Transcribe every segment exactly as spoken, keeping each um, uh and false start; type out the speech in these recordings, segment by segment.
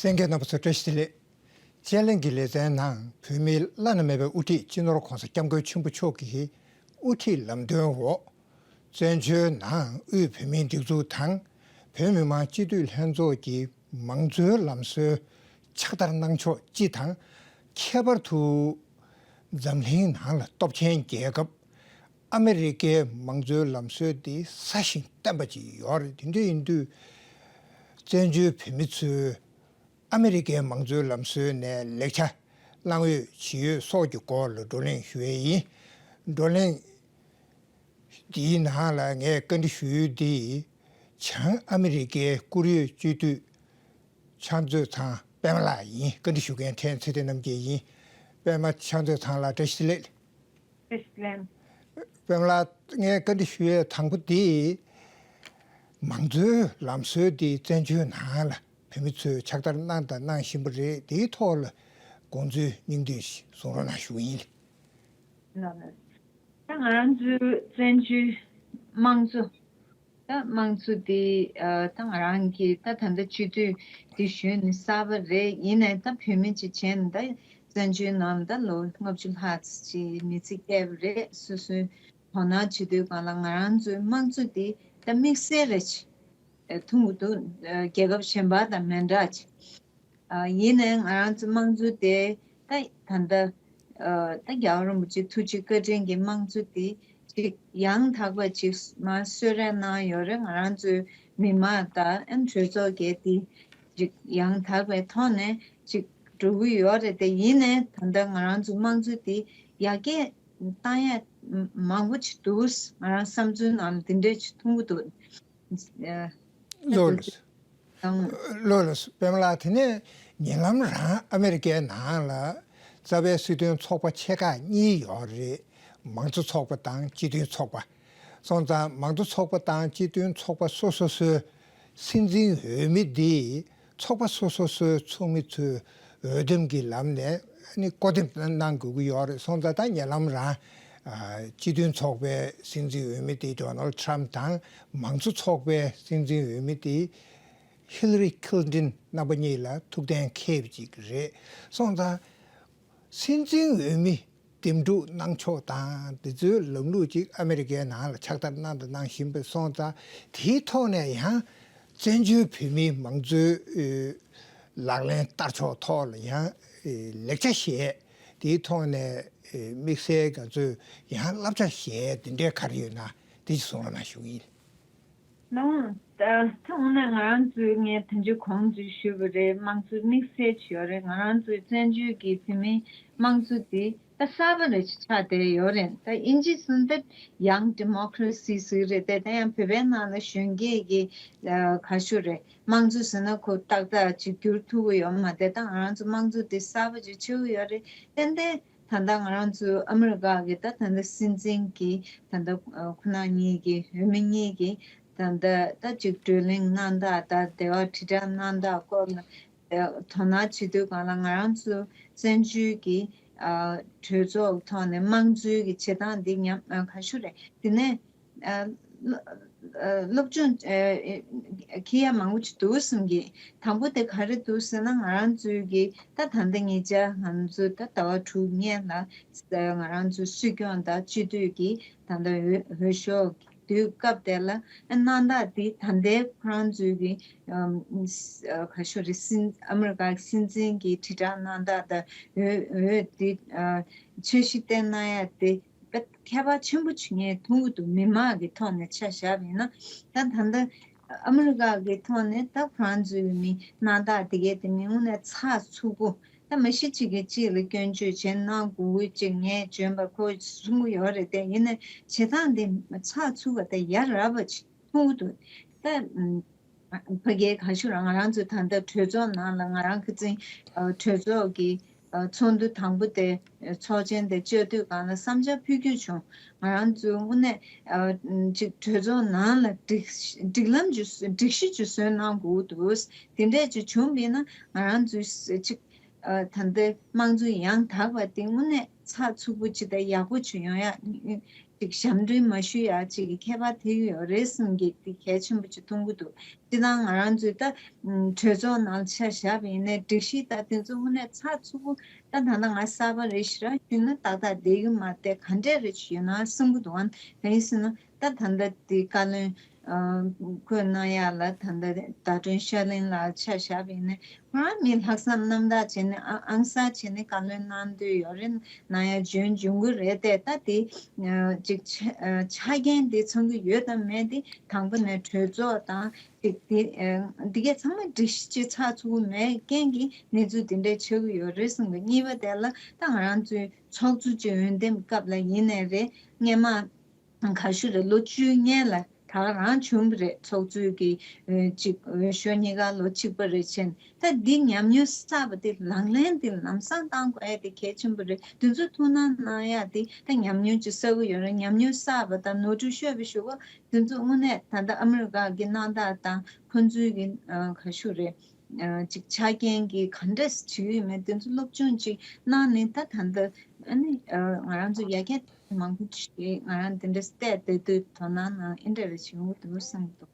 ལྷན་རྒྱས་རྣམ་པ་ཚོ་བཀྲ་ཤིས་བདེ་ལེགས། དཔྱད་གླེང་གི་ལེ་ཚན་ནང་བོད་མིའི་བླ་ན་མེད་པའི་དབུ་ཁྲིད་སྤྱི་ནོར་༧གོང་ས་༧སྐྱབས་མགོན་ཆེན་པོ་མཆོག་གི་དབུ་ཁྲིད་ལམ་སྟོན་འོག་བཙན་བྱོལ་ནང་དབུས་བོད་མིའི་སྒྲིག་འཛུགས་དང་བོད་མི་མང་སྤྱི་འཐུས་ལྷན་ཚོགས་ཀྱི་མང་གཙོའི་ལམ་སྲོལ་ཕྱག་བསྟར་གནང་ཕྱོགས་སྤྱི་དང་། ཁྱད་པར་དུ་འཛམ་གླིང་ནང་ལ་སྟོབས་ཆེན་རྒྱལ་ཁབ་ཨ་མི་རི་ཀའི་མང་གཙོའི་ལམ་སྲོལ་འདི་སྲ་ཞིང་བརྟན་པ་ཅིག་ཡོད་རེད། དེ་འདྲ་ཡིན་དུས་བཙན་བྱོལ་བོད་མི་ཚོས་ཨ་མི་རི་ཀའི་མང་གཙོའི་ལམ་སྲོལ་ནས་ལེགས་ཆ་བླང་འོས་ཇི་ཡོད་སོགས་ཀྱི་སྐོར་ལ་བགྲོ་གླེང་ཞུ་ཡས་ཡིན། བགྲོ་གླེང་འདིའི་ནང་ལ་ངས་བཀའ་འདྲི་ཞུ་ཡུལ་འདི་བྱང་ཨ་མི་རི་ཀའི་བཀུར་འོས་སྤྱི་འཐུས་ཕྱག་མཛོད་ཚང་པད་མ་ལགས་ཡིན། བཀའ་འདྲི་ཞུ་མཁན་ཕྲན་ཚེ་བརྟན་རྣམ་རྒྱལ་ཡིན། པད་མ་ཕྱག་མཛོད་ཚང་ལགས་བཀྲ་ཤིས་བདེ་ལེགས། བཀྲ་ཤིས་བདེ་ལེགས། པད་མ་ལགས། ངས་བཀའ་འདྲི་ཞུ་ཡས་དང་པོ་འདི། མང་གཙོའི་ལམ་སྲོལ་འདི་བཙན་བྱོལ་ནང་ལ་བོད་མི་ཚོས་ཕྱག་བསྟར་གནང་དང་གནང་བཞིན་པ་རེད། དེའི་ཐོག་ལ་དགོངས་ཚུལ་སྙིང་བསྡུས་ཤིག་གསུང་རོགས་གནང་ཞུ་གི་ཡིན། ལགས་ལགས། ད་ང་རང་ཚོའི་བཙན་བྱོལ་དམངས་གཙོ། ད་དམངས་གཙོ་འདི་ཨ་ད་ང་རང་གིས་ད་ད་ལྟ་སྤྱི་འཐུས་འདི་ཞུས་ནས་གསར་པ་རེད། ཡིན་ནའི་ད་བོད་མི་ཅིག་བྱས་ནས་ད་བཙན་བྱོལ་ནང་ད་ལོ་ལྔ་བཅུ་ལྷག་ཙམ་ཅིག་མི་ཚེ་བསྐྱལ་བ་རེད། སོ་སོའི་དོ་སྣང་བྱེད་དུས་སྒང་ལ་ང་རང་ཚོའི་དམངས་གཙོ་འདི་ད་དམིགས་བསལ་རེད་ཅེས་མཐོང་གི་འདུག་རྒྱལ་ཁབ་གཞན་པ་དང་མི་འདྲ་ཅིག་ཨ་ཡིན་ནའི་ང་རང་ཚོ་དམངས་གཙོ་དེ་ད་ད་ལྟ་ཨ་ད་རྒྱལ་བ་རིན་པོ་ཆེ་ཐུགས་རྗེ་བཀའ་དྲིན་གྱི་དམངས་གཙོ་དེ་ཅིག་ཡང་དག་པ་ཅིག་མར་གསོལ་རས་གནང་ཡོད་རེད། ང་རང་ཚོའི་མི་མང་དང་ཨ་གྲོས་ཚོགས་བརྒྱད་དེ་ཅིག་ཡང་དག་པའི་ཐོག་ནས་ཅིག་འགྲོ་གི་ཡོད་རེད། དེ་ཡིན་ནའི་ད་ལྟ་ང་རང་ཚོ་དམངས་གཙོ་དེ་ཡར་རྒྱས་བཏང་ཡ་མང་པོ་ཅིག་འདུག་ང་རང་བསམ་ཚུལ་ནང་འདི་འདྲས་ཅིག་མཐོང་གི་འདུག་ཨ་ལགས་ལགས། ཨ་ལགས་ལགས། པད་མ་ལགས། དེ་ནས་ཉེ་ལམ་རང་ཨ་མེ་རི་ཀའི་ནང་ལ་རྩ་བའི་སྲིད་དོན་ཚོགས་པ་ཆེ་ཁག་གཉིས་ཡོད་རེད། མང་གཙོ་ཚོགས་པ་དང་སྤྱི་མཐུན་ཚོགས་པ། སོང་ཙང་མང་གཙོ་ཚོགས་པ་དང་སྤྱི་མཐུན་ཚོགས་པ་སོ་སོ་སོའི་སྲིད་འཛིན་འོས་མི་འདི་ཚོགས་པ་སོ་སོ་སོའི་ཚོགས་མི་ཚོས་འོས་འདེམས་ཀྱི་ལམ་ནས་ནི་བསྐོ་འདེམས་གནང་དགོས་ཀྱི་ཡོད་རེད། སོང་ཙང་ད་ཉེ་ལམ་རང་ཨ་སྤྱི་མཐུན་ཚོགས་པའི་སྲིད་འཛིན་འོས་མི་དེ་ཌོ་ནལ་ཌི་ཊརམ་ཕི་དང་མང་གཙོ་ཚོགས་པའི་སྲིད་འཛིན་འོས་མི་དེ་ཧི་ལ་རི་ཁི་ལིན་ཊོན་རྣམ་པ་གཉིས་ལ་ཐུགས་གཏན་འཁེལ་བ་ཅིག་རེད། སོང་ཙང་སྲིད་འཛིན་འོས་མི་འདེམས་སྒྲུག་གནང་ཕྱོགས་དང་དེ་ཚོའི་ལམ་ལུགས་ཅིག་ཨ་མེ་རི་ཀའི་ནང་ལ་ཕྱག་བསྟར་གནང་དང་གནང་བཞིན་པ་སོང་ཙང་དེའི་ཐོག་ནས་ཡང་བཙན་བྱོལ་བོད་མིའི་མང་གཙོའི་ཨེ་ལག་ལེན་བསྟར་ཕྱོགས་ཐོག་ལ་ཡང་ཨེ་ལེགས་ཆ་བཞེས། དེའི་ཐོག་ནས་ཨེ་དམིགས་བསལ་ང་ཚོས་ཡང་བསླབ་བྱ་བཞེས་དེ་འདྲའི་ག་རེ་ཡོད་ན་དེ་ཅིག་གསུང་རོགས་གནང་ཞུ་གི་ཡིན། ལགས་འོང་། ད་ད་འོང་ན་ང་རང་ཚོས་ངས་ད་ཅི་གོང་ཚོས་ཞུས་པ་རེད། དམངས་གཙོ་དམིགས་བསལ་ཅིག་ཡོད་རེད། ང་རང་ཚོའི་བཙན་བྱོལ་གྱི་བོད་མིའི་དམངས་གཙོ་དེ་ད་གསར་པ་རེ་ཆགས་བསྡད་ཡོད་རེད། ད་དབྱིན་ཇི་ཟེར་ན་ད་ཡང་ཌི་མོ་ཀ་རེ་སི་ཟེར་གྱི་རེད་དེ། ད་ཡང་བོད་པའི་ནང་ལ་གཞོན་སྐྱེས་ཀྱི་ཨ་ག་ཞུ་རེད། དམངས་གཙོ་ཟེར་ན་ཁོ་ཏག་ཏག་ཅིག་འགྱུར་ཐུབ་ཀྱི་ཡོད་མ་རེད། ད་ང་རང་ཚོ་དམངས་གཙོ་དེ་གསར་པ་ཅིག་ཆགས་ཀྱི་ཡོད་རེད། ཏན་ཏན་ད་ལྟ་ང་རང་ཚོའི་ཨ་མི་རི་ཀ་གི་ད་ད་ལྟ་སྲིད་འཛིན་གྱི་ད་ལྟ་ཨ་ཁོང་རྣམ་གཉིས་ཀྱི་འོས་མི་གཉིས་ཀྱི་ད་ལྟ་ད་ཅིག་བགྲོ་གླེང་གནང་སྟངས་དང་འབྲེལ་བ་དྲིལ་བསྒྲགས་གནང་སྟངས་སྐོར་ལ་ཨ་དོ་སྣང་བྱེད་དུས་སྒང་ལ་ང་རང་ཚོ་བཙན་བྱོལ་གྱི་ཨ་གྲོས་ཚོགས་ཐོག་ནས་དམངས་གཙོའི་གི་བྱེད་སྟངས་འདི་ཉམས་ཨ་ག་ཞུ་རེད། དེ་ནས་ཨ་སློབ་ཨ་སློབ་སྦྱོང་ཨ་འཁྱེར་ཡ་མང་པོ་ཅིག་འདུག་བསམ་གི། དང་པོ་དེ་ག་རེ་འདུག་ཟེར་ན། ང་རང་ཚོའི་གི་ད་ད་ལྟ་ཉེ་ཆར་ང་ཚོ་ད་ཟླ་བ་དྲུག་སྔོན་ལ་ང་རང་ཚོའི་སྲིད་སྐྱོང་དང་སྤྱི་འཐུས་ཀྱི་ད་ལྟ་འོས་འོས་ཤོག་དུས་སྐབས་དེ་ལ་གནང་སྟངས་དེ་ད་ལྟའི་ཁོ་རང་ཚོའི་གི་ཨ་ག་ཞུ་རེད། སྲིད་ཨ་མི་རི་ཀ་སྲིད་འཛིན་གྱི་དྲིལ་བསྒྲགས་གནང་སྟངས་དང་འོས་འོས་དེ་ཨ་འཆར་གཞི་བཏོན་གནང་ཡ་དེ། ཁྱད་པར་ཆེན་པོ་ཅིག་ངས་མཐོང་གི་འདུག་མི་མང་གི་ཐོག་ནས་ཆ་བཞག་པ་ཡིན་ན། ད་ད་ལྟ་ཨ་མི་རི་ཀ་གི་ཐོག་ནས་ད་ཁོ་རང་ཚོའི་མི་གནང་སྟངས་དེ་གའི་དེ་མི་དངོས་གནས་ཚགས་ཚུད་པོ། ད་མ་གཞི་གཅིག་གིས་གཅིག་ལ་སྐྱོན་བརྗོད་བྱེད་གནང་དགོས་ཀྱི་ཅིག་ངས་བྱོན་པ་ཁོ་གསུང་གི་ཡོད་རེད་དེ། ཡིན་ནའི་བྱེད་སྟངས་དེ་ཚགས་ཚུད་པ་དང་ཡ་རབས་པ་ཅིག་མཐོང་གི་འདུག་ད་ཕ་གིའི་ག་ཞུ་ར། ང་རང་ཚོ་ད་ལྟ་གྲོས་ཚོགས་ནང་ལ་ང་རང་ཁ་སང་ཨ་གྲོས་ཚོགས་ཀྱི་ཨ་ཚོགས་འདུ་དང་པོ་དེ་ཨ་ཚོགས་ཆེན་དེ་བཅར་དུས་སྒང་ལ་བསམ་འཆར་ཕུལ་རྒྱུ་བྱུང་། ང་རང་ཚོའི་དངོས་གནས་ཨ་ཅིག་གྲོས་ཚོགས་ནང་ལ་སྒྲིག་སྒྲིག་ལམ་ཅིག་སྒྲིག་གཞི་ཅིག་བཟོས་གནང་དགོས་འདུག་དེ་འདྲས་ཅིག་བྱུང་བ་ཡིན་ན་ང་རང་ཚོའི་ཅིག་ཨ་ད་ལྟའི་དམངས་གཙོ་ཡང་དག་པ་དེ་དངོས་གནས་ ཚགས་ཚུད་པོ་ཅིག་དང་ཡག་པོ་ཅིག་ཡོང་ཡ། ཅིག་ཞབས་འདྲེན་མ་ཞུ་ཡ་ཅིག་གི་ཁྱད་པར་ཐེབས་ཀྱི་ཡོད་རེད་བསམ་གྱི་དེ་གལ་ཆེན་པོ་ཅིག་མཐོང་གི་འདུག་སྤྱིར་བཏང་ང་རང་ཚོའི་ད་གྲོས་ཚོགས་ནང་ཆ་བཞག་པ་ཡིན་ནའི་སྒྲིག་གཞི་ད་དེ་ཚོ་དངོས་གནས་ཚགས་ཚུད་པོ། ད་ད་ལྟ་ང་གསར་པ་རེད་ཞེ་དྲག་ཞུས་ན་ཏག་ཏག་བསྡད་ཀྱི་མ་རེད། ག་འདྲས་རེད་ཅིག་ཡོད་ན་བསམ་གྱི་འདུག་ཨ་ནི་གང་ཡིན་ཟེར་ན་ད་ད་ལྟ་དེ་བཀའ་བློན་ཨ་བསྐོས་གནང་ཡག་ལ་ད་ལྟ་ཟླ་སྒྲོན་ཤར་གླིང་ལགས་ཆ་བཞག་པ་ཡིན་ན་ཁོ་རང་མི་ལྷག་བསམ་རྣམ་དག་བྱས་ནས་ཨ་ཨང་གསར་བྱས་ནས་བཀའ་བློན་གནང་འདོད་ཡོད་རེད་གནང་ཡ་འཇོན་འཇོན་གྱི་རེད་དེ། ད་དེ་ཨ་ཅིག་ཆ་ཨ་ཆ་རྐྱེན་དེ་ཚང་གི་ཡོད་དམ་མེད་དེ་དང་པོ་ནས་གྲོས་ཚོགས་དང་ཅིག་དེ་ཨ་འདི་གས་ཚང་མ་སྒྲིག་གཞི་ཅིག་ཚགས་ཚུད་པོ་མེད་རྐྱེན་གྱིས་གནས་ཚུལ་དེ་འདྲས་ཆགས་ཀྱི་ཡོད་རེད་བསམ་གི། གཉིས་པ་དེ་ལ་ད་ང་རང་ཚོའི་ཚོགས་གཙོ་ཅིག་འོས་འདེམས་སྐབས་ལ་ཡིན་ནའི་རེད། སྔས་མ་ག་ཞུ་རེད། ལོ་བཅུའི་སྔོན་ལ་ད་ག་རང་བྱུང་བ་རེད། ཚོགས་གཙོའི་གི་ཨ་ཅིག་འོས་ཤོག་གཉིས་ཀ་ལོ་གཅིག་པ་རེད་བྱས་ནས། ད་འདི་ཉམས་མྱོང་གསར་པ་དེ་ལག་ལེན་དེ་ལམ་སང་བཏང་དགོས་ཡ་དེ་གལ་ཆེན་པོ་རེད། དེ་ཚོ་ཐུགས་སྣང་གནང་ཡ་དེ་ད་ཉམས་མྱོང་ཅིག་གསར་པ་ཡོད་རེད། ཉམས་མྱོང་གསར་པ་དང་ནོར་འཁྲུལ་ཤོར་བའི་ཞུ་བ་དེ་ཚོ་དངོས་གནས་ད་ལྟ་ཨ་མི་རི་ཀ་གི་གནང་སྟངས་དང་ཁོང་ཚོའི་གི་ཨ་ག་ཞུ་རེད། ཨ་ཅིག་ཆ་རྐྱེན་གྱིས་ག་འདྲས་བྱེད་ཀྱི་ཡོད་མེད་དེ་ཚོ་སློབ་སྦྱོང་ཅིག་གནང་ནས་ད་ད་ལྟ་ཨ་ནི་ཨ་ང་རང་ཚོ་ཡ་གྱལ་མང་པོ་ཅིག་ང་རང་དེ་འདྲས་བལྟས་བསྡད་དུས་དོ་སྣང་གནང་ཨེ་འདྲ་རེ་བྱེད་ཡོང་གི་འདུག་བསམ་གྱི་འདུག་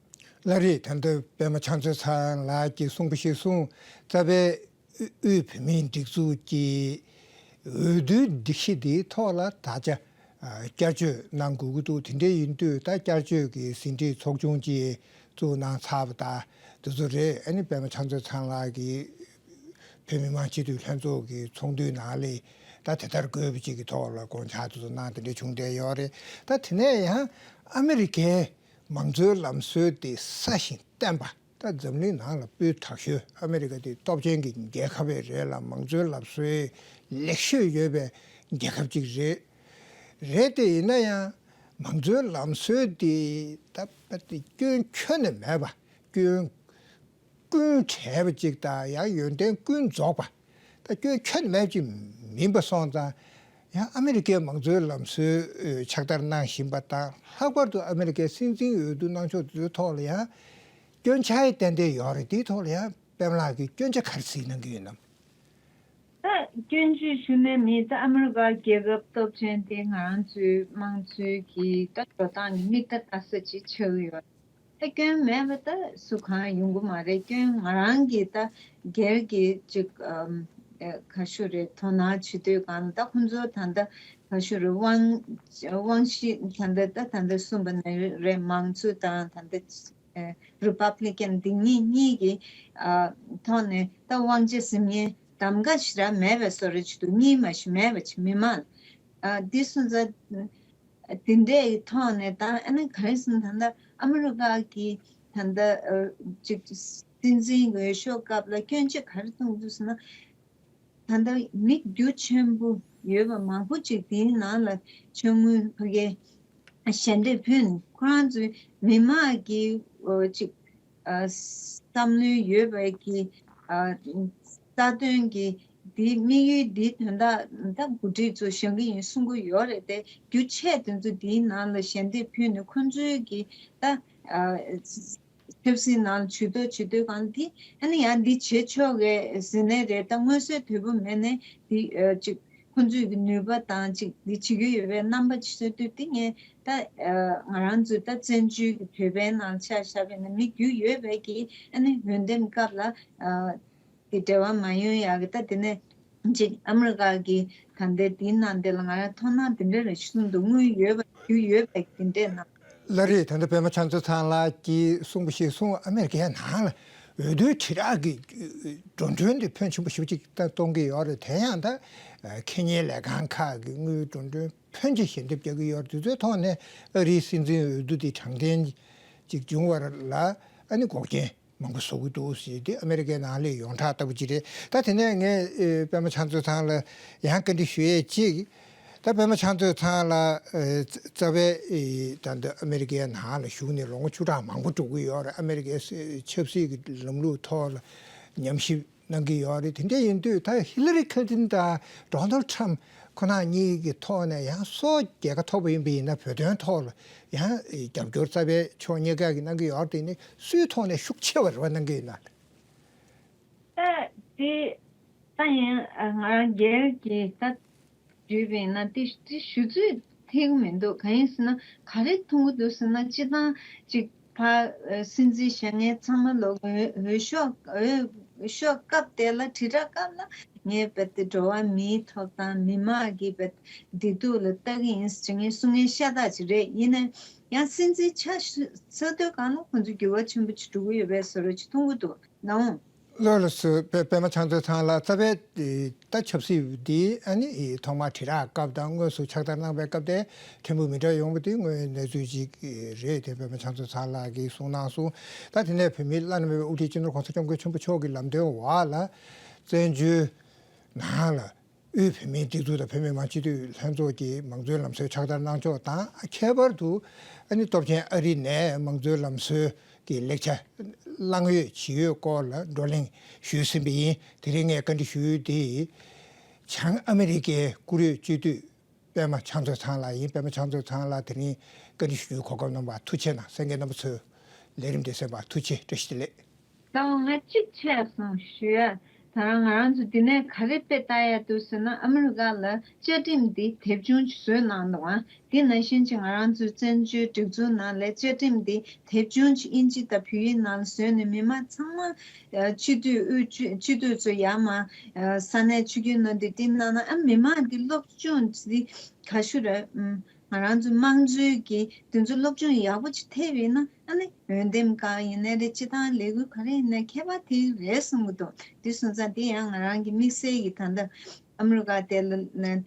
ལགས་རེད། ད་ལྟ་པད་མ་ཆང་མཚོ་ཚང་ལགས་ཀྱིས་གསུངས་པ་ཞིག་གསུངས། རྩ་བའི་དབུས་དབུས་བོད་མིའི་སྒྲིག་འཛུགས་ཀྱི་འོས་བསྡུའི་སྒྲིག་གཞི་འདིའི་ཐོག་ལ་ད་ཆ་ཨ་བསྐྱར་བཅོས་གནང་དགོས་ཀྱི་འདུག་དེ་འདྲ་ཡིན་དུས་ད་བསྐྱར་བཅོས་ཀྱི་ཟིན་བྲིས་ཚོགས་ཆུང་ཅིག་བཙུགས་གནང་ཚར་བ་དང་དེ་ཚོ་རེད། ཨ་ནི་པད་མ་ཆང་མཚོ་ཚང་ལགས་ཀྱིས་བོད་མི་མང་སྤྱི་འཐུས་ལྷན་ཚོགས་ཀྱི་ཚོགས་འདུའི་ནང་ལ་ད་དེ་ལྟར་དགོས་པ་ཅིག་གི་ཐོག་ལ་དགོངས་འཆར་དེ་ཚོ་གནང་དེ་འདྲ་བྱུང་བསྡད་ཡོད་རེད། ད་དེ་ནས་ཡང་ཨ་མི་རི་ཀའི་མང་གཙོའི་ལམ་སྲོལ་དེ་སྲ་ཞིང་བརྟན་པ། ད་འཛམ་གླིང་ནང་ལ་སྤུས་དག་ཤོས། ཨ་མི་རི་ཀ་དེ་སྟོབས་ཆེན་གྱི་རྒྱལ་ཁབ་རེད་ལ་མང་གཙོའི་ལམ་སྲོལ་ལེགས་ཤོས་ཡོད་པའི་རྒྱལ་ཁབ་ཅིག་རེད། རེད་དེ་ཡིན་ན་ཡང་མང་གཙོའི་ལམ་སྲོལ་དེ་ད་དཔེ་དེ་སྐྱོན་ཁྱོན་ནས་མེད་པ། སྐྱོན་ཀུན་བྲལ་བ་ཅིག་དང་ཡང་ཡོན་ཏན་ཀུན་རྫོགས་པ། ད་སྐྱོན་ཁྱོན་མེད་ཅིག་མིན་པ་སོང་ཙང་། ཡང་ཨ་མི་རི་ཀའི་མང་གཙོའི་ལམ་སྲོལ་ཕྱག་བསྟར་གནང་བཞིན་པ་དང་ལྷག་པར་དུ་ཨ་མི་རི་ཀའི་སྲིད་འཛིན་འོས་བསྡུ་གནང་ཕྱོགས་དེའི་ཐོག་ལ་ཡང་སྐྱོན་ཆ་ཡི་ཏན་ཏན་ཡོད་རེད། དེའི་ཐོག་ལ་ཡང་པད་མ་ལགས་ཀྱིས་སྐྱོན་ཆ་ག་རེ་གཟིགས་གནང་གི་ཡོད་ནམ། ད་སྐྱོན་བརྗོད་ཞུ་ནས་མི་ད་ཨ་མི་རི་ཀ་རྒྱལ་ཁབ་སྟོབས་ཆེན་དེ་ང་རང་ཚོའི་དམངས་གཙོའི་གི་ད་འགྲོ་སྟངས་ཀྱི་མིག་ལྟ་ལྟ་ས་ཅིག་ཆགས་ཀྱི་ཡོད། ད་སྐྱོན་མེད་པ་ད་སུ་གང་ཡོང་གི་མ་རེད། སྐྱོན་ང་རང་གི་ད་སྒེར་གྱི་ཅིག་ཨམ་ཨེ་ག་ཞུ་རེད། དོ་སྣང་བྱེད་དུས་གང་ལ་ད་ཁོང་ཚོ་ད་ལྟ་ག་ཞུ་རེད། དབང་དབང་ཤེད་ད་ལྟ་ད་ད་ལྟ་གསུངས་པ་ནང་རེད། མང་གཙོ་དང་ད་ལྟ་ཨེ་རི་པབ་ལི་ཀན་འདི་གཉིས་གཉིས་ཀྱི་ཨ་ཐོག་ནས་ད་དབང་ཆ་ཟིན་ཉེན་གདམ་ག་ཞེ་དྲག་མེད་པའི་བཟོ་འདྲ་ཅིག་འདུག་གཉིས་མ་ཞིག་མེད་པ་ཅིག་མི་མང་ཨ་འདི་སོང་ཙང་། དེ་འདྲའི་ཐོག་ནས་ད་ཨ་ནི་ག་རེ་ཟེར་ན་ད་ལྟ་ཨ་མི་རི་ཀ་གི་ད་ལྟ་ཨ་ཅིག་སྲིད་འཛིན་འོས་ཤོག་སྐབས་ལ་སྐྱོན་ཆ་ག་རེ་མཐོང་འདུག་ཟེར་ན། ད་ལྟ་མི་རྒྱུ་ཆེན་པོ་ཡོད་པ་མང་པོ་ཅིག་དེའི་ནང་ལ་ཆུང་ངུའི་ཕ་གིའི་ཞལ་འདེབས་ཕུལ་ནས་ཁོ་རང་ཚོའི་མི་མང་གི་ཨོ་ཅིག་ཨ་བསམ་བློའི་ཡོད་པའི་གི་ཨ་རྩ་དོན་གི་འདི་དམིགས་ཡུལ་འདིའི་དོན་དག་ད་འགོ་ཁྲིད་ཚོ་བཞེངས་གི་ཡིན་གསུང་གི་ཡོད་རེད་དེ། རྒྱུ་ཆེ་དེ་ཚོ་འདིའི་ནང་ལ་ཞལ་འདེབས་ཕུལ་ནས་ཁོང་ཚོའི་གི་ད་ཨ་ཆབ་སྲིད་ནང་ལ་ཇུས་གཏོགས་བྱེད་དུས་གང་འདི་ཨ་ནི་ཡང་འདི་བྱེད་ཆོག་གི་ཟེར་ནའི་རེད། ད་མངོན་གསལ་དོད་པོ་མེད་ནའི་འདི་ཨ་ཅིག་ཁོང་ཚོས་ཀྱི་ནུས་པ་དང་ཅིག་འདི་བྱེད་ཀྱི་ཡོད་པའི་རྣམ་པ་ཅིག་ཤར་དུས་དེ་ངས་ད་ཨ་ང་རང་ཚོའི་ད་བཙན་བྱོལ་གྱི་བོད་པའི་ནང་ཆ་བཞག་པ་ཡིན་ན་མི་རྒྱུས་ཡོད་པའི་གི་ཨ་ནི་འོས་འདེམས་སྐབས་ལ་ཨ་དེ་འབྲེལ་བ་མ་ཡོང་ཡག་གི་ད་དེ་ནས་ཅིག་ཨ་མི་རི་ཀ་གི་ད་ལྟའི་དེའི་ནང་དེ་ལ་ང་རང་མཐོང་སྣང་དེ་འདྲ་རེ་ཞིག་གསུངས་འདུག་དངུལ་ཡོད་པ་རྒྱུས་ཡོད་པའི་དེ་འདྲའི་ནང་། ལགས་རེད། ད་ལྟ་པད་མ་ཆང་མཚོ་ཚང་ལགས་ཀྱིས་གསུངས་པ་ཞིག་གསུངས། ཨ་མི་རི་ཀའི་ནང་ལ་འོས་བསྡུའི་དྲིལ་བསྒྲགས་ཀྱི་འགྲོ་གྲོན་དེ་ཕོན་ཆེན་པོ་ཞེ་པོ་ཅིག་ད་གཏོང་གི་ཡོད་རེད། དེ་ཡང་ད་ཁེ་ཉེན་ལས་ཁང་ཁག་གི་དངུལ་འགྲོ་གྲོན་ཕོན་ཆེ་ཞལ་འདེབས་རྒྱག་གི་ཡོད་རེད། དེ་ཚོའི་ཐོག་ནས་ཨ་རིའི་སྲིད་འཛིན་འོས་བསྡུ་དེ་དྲང་བདེན་ཅིག་འབྱུང་བར་ལ་ཨ་ནི་འགོག་རྐྱེན་མང་པོ་བཟོ་གི་འདུག་ཟེར་དེ་ཨ་མི་རི་ཀའི་ནང་ལ་ཡོངས་གྲགས་ལྟ་བུ་ཅིག་རེད། ད་དེ་ནས་ངས་ཨེ་པད་མ་ཆང་མཚོ་ཚང་ལ་ཡང་བཀའ་འདྲི་ཞུ་ཡས་ཅིག་ད་པད་མ་ཆང་མཚོ་ཚང་ལ་ཨེ་རྩ་བའི་ཨེ་ད་ལྟ་ཨ་མི་རི་ཀའི་ནང་ལ་བཞུགས་ནས་ལོ་ངོ་བཅུ་ཕྲག་མང་པོ་འགྲོ་གི་ཡོད་རེད། ཨ་མི་རི་ཀའི་ཆབ་སྲིད་ཀྱི་ལམ་ལུགས་ཐོག་ལ་ཉམས་ཞིབ་གནང་གི་ཡོད་རེད། དེ་འདྲ་ཡིན་དུས་ད་ཧི་ལ་རི་ཁིན་ཏིན་དང་ཌོ་ནལ་ཊམ་ཁོ་རང་གཉིས་ཀྱི་ཐོག་ནས་ཡང་སོ་རྒྱལ་ཁ་ཐོབ་པ་ཡིན་པ་ཡིན་ན་བོད་དོན་ཐོག་ལ་ཡང་རྒྱབ་སྐྱོར་རྩ་བའི་ཕྱོགས་གཉིས་ཀ་གིས་གནང་གི་ཡོད་རེད། དེ་ནི་སུའི་ཐོག་ནས་ཤུགས་ཆེ་བ་རེ་བ་གནང་གི་ཡོད་ན། ད་དེ་ད་ཡིན་ང་རང་སྒེར་གྱི་ད་ ཞུས་པ་ཡིན་ན་དེ་དེ་ཞུ་ཚོད་ཐིག་མི་འདུག་གང་ཡིན་ཟེར་ན་ག་རེ་མཐོང་གི་འདུག་ཟེར་ན་སྤྱི་བཏང་ཅིག་ཕ་སྲིད་འཛིན་བཞེངས་མཁན་ཚང་མ་ལོག་འོས་འོས་ཤོག་འོས་འོས་ཤོག་སྐབས་དེ་ལ་དྲིལ་བསྒྲགས་སྐབས་ལ་ངས་བེད་དེ་འགྲོ་བ་མིའི་ཐོབ་ཐང་མི་དམངས་ཀྱི་བེད་བདེ་སྡུག་ལ་ལྟ་གི་ཡིན་ཟེར་ངས་གསུང་མཁན་ཤ་སྟག་ཅིག་རེད། ཡིན་ནའི་ཡང་སྲིད་འཛིན་ཆགས་ས་དུས་གང་ལ་ཁོང་ཚོ་འགྱུར་བ་ཆེན་པོ་ཅིག་འགྲོ་གི་ཡོད་པའི་བཟོ་འདྲ་ཅིག་མཐོང་གི་འདུག་ནའང་། ལགས་ལགས་སོ། པད་པད་མ་ཕྱག་མཛོད་ཚང་ལགས། རྩ་བའི་ད་ཆབ་སྲིད་འདི་ཨ་ནི་ཐོག་མར་དྲིལ་བསྒྲགས་སྐབས་དང་དངོས་སུ་ཕྱག་བསྟར་གནང་པའི་སྐབས་དེ་ཕྲན་བུ་མི་འདྲ་ཡོང་བ་དེ་དངོས་ཡོད་གནས་ཚུལ་ཅིག་རེད་དེ། པད་མ་ཕྱག་མཛོད་ཚང་ལགས་ཀྱིས་གསུངས་གནང་སོང་། ད་དེ་ནས་བོད་མིའི་བླ་ན་མེད་པའི་དབུ་ཁྲིད་སྤྱི་ནོར་གོང་ས་སྐྱབས་མགོན་ཆེན་པོ་མཆོག་གི་ལམ་སྟོན་འོག་ལ་བཙན་བྱོལ་ནང་ལ་དབུས་བོད་མིའི་སྒྲིག་འཛུགས་དང་བོད་མི་མང་སྤྱི་འཐུས་ལྷན་ཚོགས་ཀྱི་མང་གཙོའི་ལམ་སྲོལ་ཕྱག་བསྟར་གནང་ཕྱོགས་དང་། ཁྱད་པར་དུ་ཨ་ནི་སྟོབས་ཆེན་ཨ་རི་ནས་མང་གཙོའི་ལམ་སྲོལ་གྱི་ལེགས་ཆ་བླང་ཡོད་ཇི་ཡོད་སྐོར་ལ་བགྲོ་གླེང་ཞུས་ཟིན་པ་ཡིན། དེ་རིང་ངས་བཀའ་འདྲི་ཞུ་ཡུལ་དེ་བྱང་ཨ་མི་རི་ཀའི་བཀུར་འོས་སྤྱི་འཐུས་པད་མ་ཕྱག་མཛོད་ཚང་ལགས་ཡིན། པད་མ་ཕྱག་མཛོད་ཚང་ལགས་དེ་རིང་བཀའ་འདྲི་ཞུ་རྒྱུའི་གོ་སྐབས་གནང་བར་ཐུགས་རྗེ་གནང་། གསན་མཁན་རྣམ་པ་ཚོའི་ལས་རིམ་དེ་གསན་པར་ཐུགས་རྗེ་བཀྲ་ཤིས་བདེ་ལེགས། ད་ང་གཅིག་ཆད་སོང་ཞུ་ཡ། ད་རང་ང་རང་ཚོ་འདི་ནས་ག་རེ་དཔེ་ལྟ་ཡ་འདུག་ཟེར་ན་ཨ་མི་རི་ཀ་ལ་བཅའ་ཁྲིམས་འདི་དེབ་ཆུང་ཅིག་བཟོས་གནང་འདུག་ཨ། འདི་ནང་བཞིན་ཅིག་ང་རང་ཚོའི་བཙན་བྱོལ་སྒྲིག་འཛུགས་ནང་ལ་བཅའ་ཁྲིམས་འདི་དེབ་ཆུང་ཅིག་ཨིན་ཇི་དང་བོད་ཡིག་ནང་ལ་བཟོས་ནས་མི་མང་ཚང་མ་སྤྱི་འཐུས་དབུས་སྤྱི་སྤྱི་འཐུས་ཚོ་ཡར་མར་ས་གནས་ཆིབས་བསྒྱུར་གནང་དུས་འདི་གནང་ན་ཨ་མི་མང་འདི་སློབ་སྦྱོང་འདི་ག་ཞུ་ར་ང་རང་ཚོ་དམངས་གཙོའི་གི་དེ་ཚོ་སློབ་སྦྱོང་ཡག་པོ་ཅིག་ཐེབས་ཡིན་ན་ཨ་ནི་འོས་འདེམས་སྒང་ཡིན་ནའི་རེད། སྤྱི་བཏང་ལས་འགུལ་ག་རེ་ཡིན་ནའི་ཁྱད་པར་དེ་རེད་གསུང་གི་འདུག་དེ་སོང་ཙང་དེ་ཡང་ང་རང་གི་དམིགས་བསལ་གྱི་ད་ལྟ་ཨ་མི་རི་ཀ་དེ་ལ་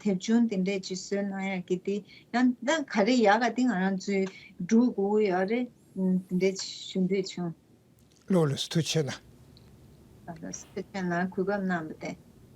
དེབ་ཆུང་དེ་འདྲས་ཅིག་བཟོས་གནང་ཡག་གི་དེ་ཡང་ད་ག་རེ་ཡག་ག་དེ་ང་རང་ཚོས་སྒྲུབ་དགོས་ཀྱི་ཡོད་རེད། དེ་འདྲས་ཅིག་ཞུ་འདོད་བྱུང་། ལགས་ལགས་སོ། ཐུགས་རྗེ་གནང་། ད་ལྟ་སྤྱི་བཏང་ལ་གོ་སྐབས་གནང་བ་དེ།